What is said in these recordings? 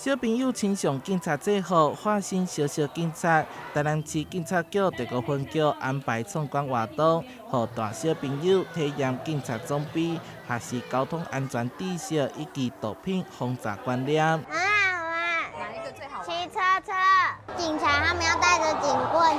小朋友穿上警察制服，化身小小警察。台南市警察局第五分局安排創觀活動，予大小朋友體驗警察裝備、學習交通安全知識以及毒品防詐觀念。很好玩。哪一個最好玩？騎車車，警察他們要帶著警棍，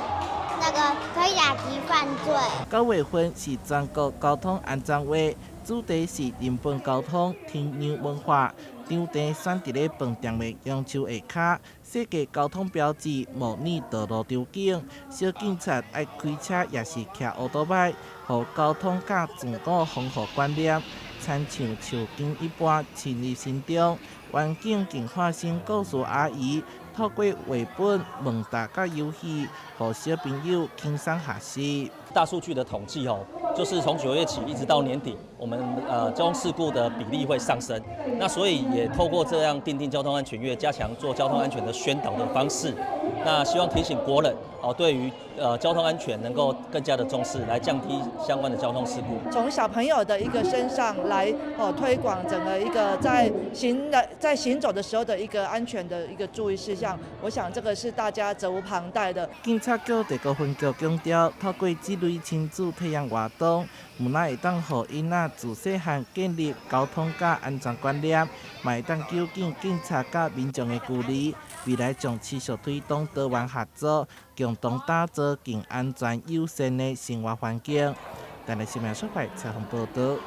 那個可以打擊犯罪。9月份是全國交通安全月，主題是人本交通、天讓文化。場地選佇咧飯店的榕樹下跤，設計交通標誌，模擬道路場景。小警察愛開車抑是騎歐多擺，予交通佮自我防護觀念，親像樹根一般深入心中。員警更化身故事阿姨，透過繪本、問答佮遊戲，予小朋友輕鬆學習。大數據的統計哦，就是從9月起一直到年底，我們交通事故的比例會上升。那所以也透過這樣訂定交通安全月，加強做交通安全的宣導的方式。那希望提醒國人哦，對於交通安全能夠更加的重視，來降低相關的交通事故。從小朋友的一個身上來哦推廣整個一個在行走的時候的一個安全的一個注意事項，我想這個是大家責無旁貸的。警察局第五分局強調，透過這類親子體驗活動，毋但會當予囡仔自細漢建立交通佮安全觀念，嘛會當糾近警察佮民眾的距離。未來將持續推動多元合作，共同打造更安全友善的生活環境。台南新聞採訪報導。